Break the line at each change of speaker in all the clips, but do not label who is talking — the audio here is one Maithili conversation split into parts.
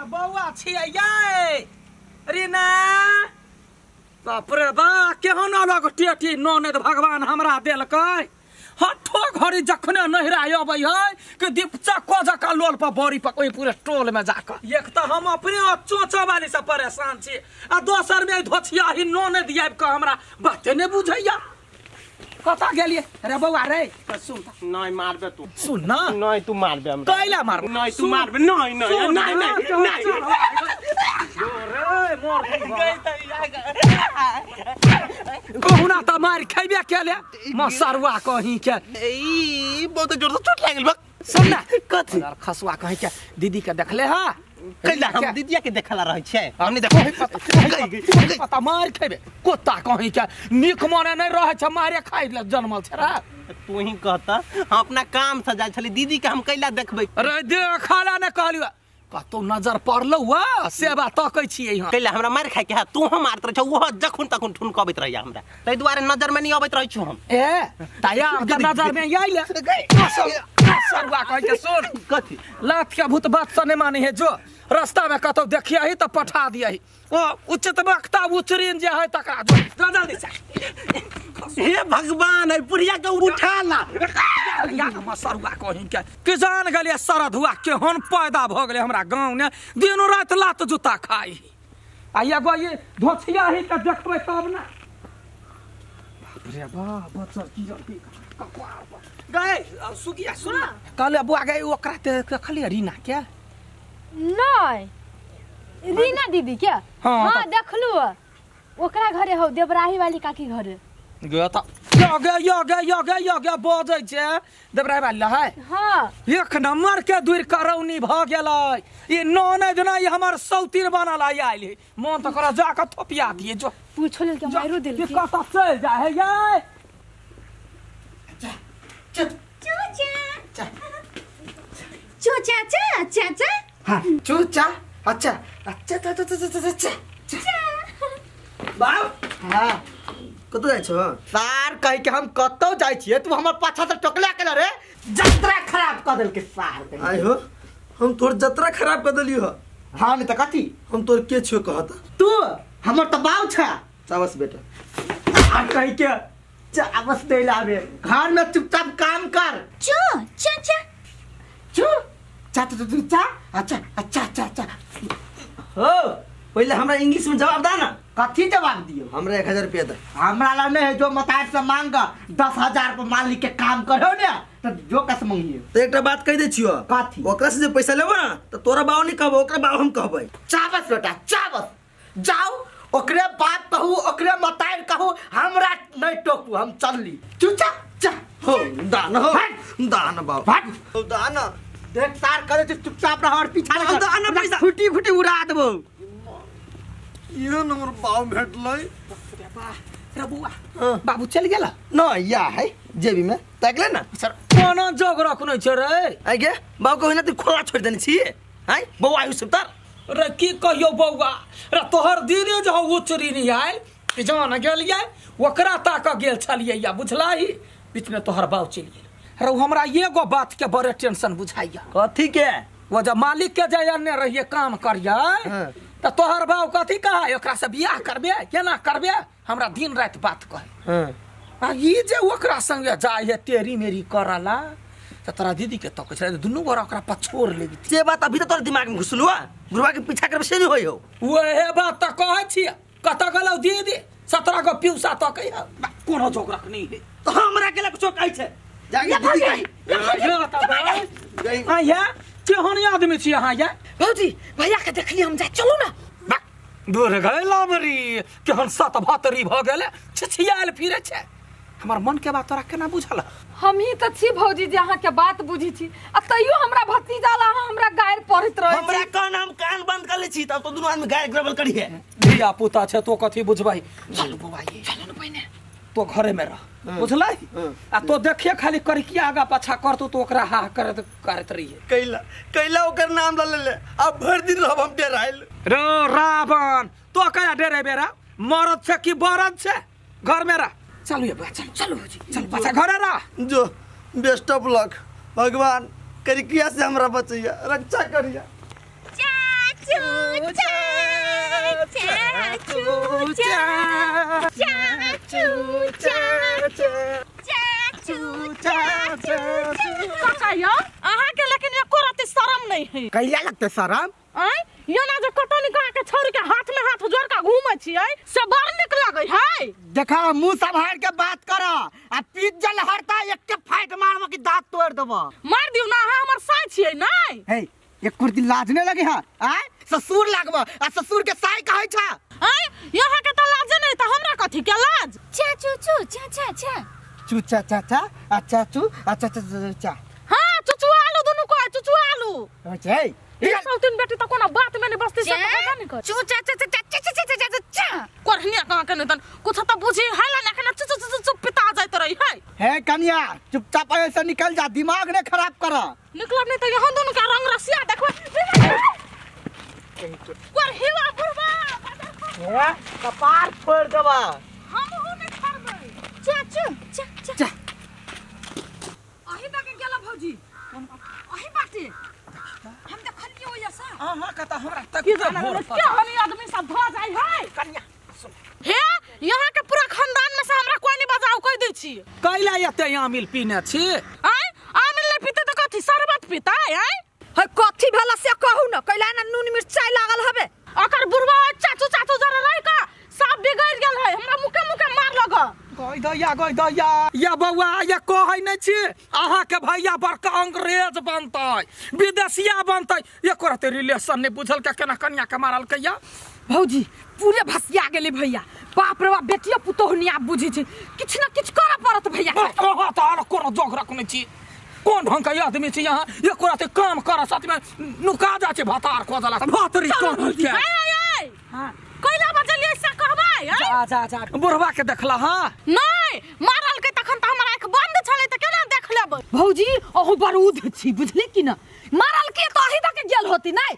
बौआ छियै यै रीना। बाप रे बा केहन अलग टेटी ननद भगवान हमरा देलकै। हठो घड़ी जखने नहिरा अबै है कि दीपचक्को जकाँ लोल पर बड़ी पकबै पूरे टोल में जाकर। एक तऽ हम अपने चोचा वाली से परेशान छी आ दोसर में धोछियाही ननद आबि कऽ हमरा बाते नहि बुझैया। कतऽ गेलियै रे बौआ रे? सुन
नहीं मारबे तू।
सुन ना।
नहीं तू मारबे हमरा।
कैला मारबे?
नहीं तू मारबे। नहीं नहीं नहीं नहीं नहीं
रे मोर कहुना त मार खैबे केले मसरुआ कहीं के।
ई बहुत जोर से चोट लागल बा।
सुन ना
कथी
खसुआ कहीं के दीदी के देखले हा?
कैला हम दीदिया के देखला रहै छै। हमनी देखो
पता मार खैबे कुत्ता कहीं के नीक मने नहीं रहै छै मारे खाइ ले जनमल छै रे।
तू ही कहता हम अपना काम से जाइ छली दीदी के हम कैला देखबै?
रे देखला ने कहलियो कतौ नजर पड़लौ वा सेवा तकै छियै हम।
कैला हमरा मार खाइ के है? तू हम मारत रहै छ ओहो जखुन तखुन ठुनकबैत रहैया हमरा, तै दुआरे नजर में नहीं अबैत रहै छु हम।
ए ताया त नजर में आइले सरुआ कहि के सुन
कथी
लात के भूत बात से नहीं मानी है। जो रास्ता में कतौ देखियही त पठा दियही ओ उचित वक्ता उचरिन जे है तकरा जो जल्दी से।
हे भगवान है बुढ़िया के उठा ला
या मसरुआ कहि के कि जान गेलियै सरधुआ केहन पैदा भ गेलै हमरा गाँव ने दिनो राति लात जूता खाई आ एगो ये धोछिया ही के देखबै तब ना। बाप रे बाप बच्चा की कपार पर गए सुगिया। सुन कहले बुआ गए ओकरा देखलियै रीना के?
नहीं रीना दीदी के? हाँ देखलु ओकरा घरे हौ देवराही वाली काकी घरे
गया त यो गे यो गे यो गे यो गे बजै छै देवराही वाली है।
हाँ
एक नंबर के दूर करौनी भ गेलै। ई ननद नै हमर सौतीर बनल आयल है। मन त करा जाके थोपिया दिए जो
पूछो लेल के मारो देल के
कतऽ चलि जाइ है यै।
चूचा चूचा चाचा।
हाँ चूचा अच्छा अच्छा अच्छा अच्छा अच्छा
बाप।
हाँ
कतौ जाइ छौ?
सार कहि के हम कतौ जाइ छियै तू हमर पाछा से टोकला के रे जतरा खराब क देलके सार।
आइ हो हम तोर जतरा खराब क देलियो।
हाँ नहीं त कथी
हम तोर के छियो कहत?
तू हमर त बाऊ छ।
चावस बेटा
आ कहि के चावस देला बे घर में चुपचाप काम कर।
चू चाचा
चू चा चा चा अच्छा अच्छा अच्छा अच्छा
हो पहले हमरा इंग्लिश में जवाब दा ना।
कथी जवाब दियो?
हमरा 1000 रुपया दे।
हमरा ला नहीं है जो मतार से मांग 10,000 पर मालिक के काम करो ने तो जो कस मांगियो।
तो एकटा बात कह दे छियो।
कथी?
ओकरा से जे पैसा लेबो ना तो तोरा बाव नहीं कहबो ओकरा बाव हम कहबै।
चाबस बेटा चाबस जाओ ओकरे बाप कहू ओकरे मतार कहू हमरा नहीं टोकू हम चलली। चूचा चा
हो दान हो दान बाव हो दान
देख सार करे चुपचाप रह और पीछा
ना दान पैसा
फुटी फुटी उड़ा देबो।
इहो नंबर बाव भेटलै।
रे बुआ बाबू चल गेला
न या है जेबी में ताकले ना
सर कोनो जोग रखनै छै रे।
आइ गे बाबू कहै ना तू खोला छोड़ देने छी हाय बौआ आयु सब तर
रे की कहियो बौआ रे तोहर दीदी जे उचरी नहीं आयल कि जान गेलियै ओकरा ताक गेल छलियै या बुझलाही बीच में तोहर बाऊ चलि गेल रे। हमरा एगो बात के बड़े टेंशन बुझाइया।
कथी के?
वो जब मालिक के जाय ने रहिए काम करियै त तोहर बाऊ कथी कहे ओकरा से बियाह करबे केना करबे हमरा दिन राति बात कहे। आ ई जे ओकरा संगे जाय है तेरी मेरी करला त तोरा दीदी के तकै छलै दुनू गोरा ओकरा पछोड़ लेगी।
से बात अभी त तोर दिमाग में घुसलु बुढ़वा के पीछा करबे से नहीं होय हो।
ओहे बात त कहै छियै कत गेलौ दीदी 17 गो पिउसा तकै है कोनो जोगरक नहीं है
त हमरा के लग चोकाइ छै जाके दीदी कहि
आ या केहन आदमी छी अहाँ या?
भौजी भैया के देखली हम जा चलू ना।
दूर गए लामरी केहन सत भतरी भ गेले छिछियाल फिरे छै। हमर मन के बात तोरा केना बुझल?
हम ही त छी भौजी जे अहाँ के बात बुझी छी आ तैयो हमरा भतीजा ला अहाँ हमरा गारि पढ़ैत रहै।
हमरा कान हम कान बंद कर ले छी तब तो दुनू आदमी गारि ग्रबल करिहे।
धिया पुता छै तो कथी बुझबै? चलू बौआ ये
चलू न पहिने
तो घरे में रह बुझलै आ तो देखिए खाली करिकिया आगा पाछा करतो तो ओकरा हा करत करत रहिए।
कैला कैला ओकर नाम ल ले अब भर दिन रहब हम डेराइल।
रे रावण तो कया डेरे बेरा मरद छै कि बरद छै घर में रह। चलू ये बा चलू
चलू भौजी
चल बच्चा घरे रह।
जो बेस्ट ऑफ लक भगवान करिकिया से हमरा बचैया रक्षा करिया।
चाचा
चाचू चाचू चाचू चाचू चाचू चाचू।
काका यो अहाँ के लेकिन एको रति शरम नहीं है।
कैला लगते शरम?
आय यो ना जे कटनी कहा के छोड़ के हाथ में हाथ जोड़ के घूमै छियै से बड़ निक लगै है।
देखा मुंह संभाल के बात कर आ पीत जल हरता एक के फाइट मारबो कि दांत तोड़ देबो।
मार दिउ ना, अहाँ हमर साय छियै नै।
हे एक कुर्ती लाज नै लगे है? आय ससुर लागबो आ ससुर के साय कहै छ।
आय यहाँ के त लाज नै त हमरा कथि के लाज?
चाचू चू चा चा चा
चू चा चा चा आ चाचू आ चा चा चा।
हां चुचु आलू दुनु को चुचु आलू।
अच्छा
ई सौतीन बेटी त कोनो बात में नहीं बस्ती से पता नहीं कर।
चू चा चा चा चा चा चा चा चा
करहनिया कहाँ के नहीं तन कुछ त बुझी हैला ना केना चु चु चु चु पिता जाइत रही है।
हे कन्या चुपचाप ऐसे निकल जा, दिमाग ने खराब कर।
निकलब नहीं त यहाँ दोनों का रंग रसिया देखो। करहिवा बुढ़वा
हे कपार फोड़ देबा।
हम हो नहीं छोड़बै।
चाचू चा चा
अही तक गेला भौजी अही बाटे हम देखलियो यसा। अहाँ के त हमरा तक
के हनी आदमी सब भ जाय है।
कन्या सुन
हे यहाँ के पूरा खानदान में से हमरा कोई नहीं बजाओ कह दै छी।
कैला एते आमिल पीने छी?
आय आमिल नहीं पीते त कथि शरबत पीता? आय
है कथि भेला से कहू न, कैला ना नून मिरचाई लागल हबे।
अकर बुढ़वा चाचू चाचू जरा रह का सब बिगड़ गेल है, हमरा मुके मुके मार लग।
गई दैया गई दैया या बौआ या कहै नै छी अहाँ के भैया बड़का अंग्रेज बनतै विदेशिया बनतै, एको रति रिलेशन नै बुझल के केना कन्या के मारल कैया।
भौजी पूरे भसिया गेलै भैया, बाप रे बाप बेटियो पुतोहु नै आब बुझै छै, किछु न किछु करऽ पड़त भैया।
अहाँ त आर कोनो जोग रखने छी, कोन ढंग के आदमी छी यहाँ, एको रति काम कर साथ में नुका जा छै भतार खोजला भतरी कोन होय छै।
आय आय कैला बजलियै से कहबै?
जा जा जा बुढ़वा के देखला। हां
नै मारल के तखन त हमर आंख बंद छलै त केना देख लेबै?
भौजी अहू बरूद छी बुझली कि न, मारल के त अही तक गेल होती नै।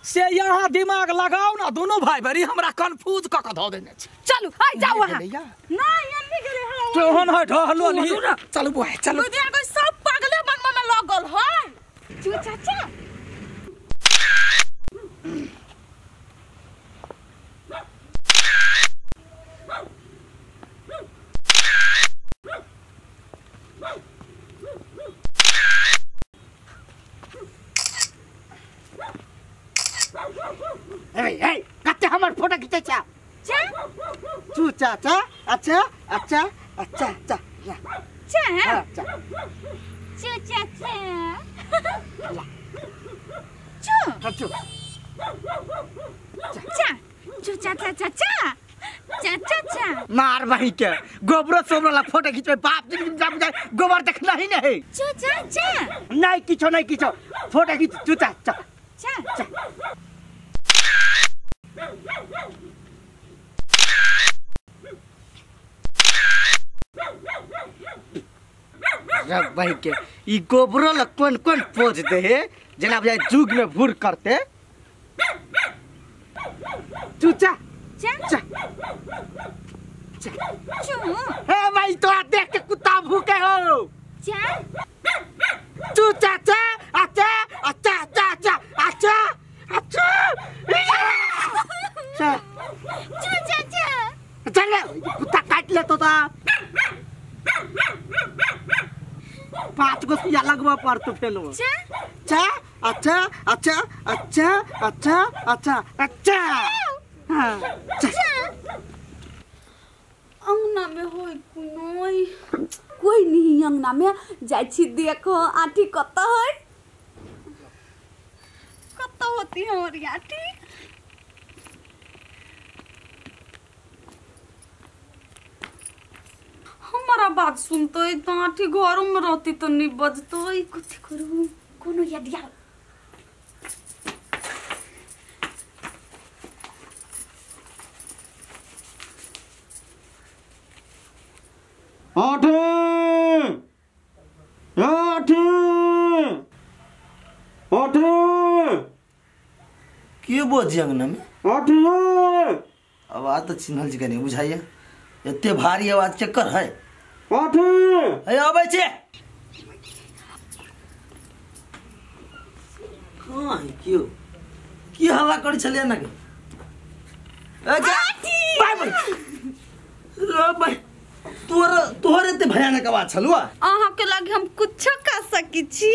से यहाँ दिमाग लगाओ ना दोनों भाई बरी हमरा कंफ्यूज क क धऽ देने छी।
चलू आइ जाउ अहाँ।
नै एन्नी गेलै हँ
तोहन है ढहलो ली। चलू बुआ चलू।
बुझिया गई सब पागले बनबा में लगल है।
चू चाचा
हे हे कते हमर फोटो खींचै छ?
चा
चू चा चा अच्छा अच्छा अच्छा चा
चा
चा
चू चा चा चू
चू
चा चू चा चा चा चा चा चा चा।
मार भाई के गोबरो सोबरो ला फोटो खींचबै बाप जी जा बुझाय गोबर देखना ही नहीं।
चू चा चा
नहीं किछो नहीं किछो फोटो खींच चू चा चा
चा
चा। भाई के ई गोबरो ला कोन कोन पोज दे है जेना बुझाय जुग में भूर करते। चूचा
चा
चा
चू।
हे भाई तो देख के कुत्ता भूखे हो।
चा
चूचा चा अच्छा अच्छा अच्छा अच्छा अच्छा अच्छा चा
चूचा चा।
चल कुत्ता काट ले तो 5 गो सुइया लगवा पड़तो फेलो।
चा
चा अच्छा अच्छा अच्छा अच्छा अच्छा अच्छा। हां
अंगना में होय कोई कोई नहीं, अंगना में जाय छी देखो आठी कत है,
कत होती है हमर आठी।
हमारा बात सुनते तो आठी घर में रहती तो नहीं बजते।
कथी करू कोनो याद यार
आठ आठ आठ
के बजी अंगना में?
आठ
आवाज तो चिन्हल छी कनी बुझाइए, एते भारी आवाज चक्कर है।
आठ
हे आबै छै कहाँ है क्यों? की हल्ला करै छलियै ना के बाय बाय रे बाय तोहर तोहर एते भयानक आवाज छलुआ।
अहाँ के लगे हम कुछो कर सकै छी।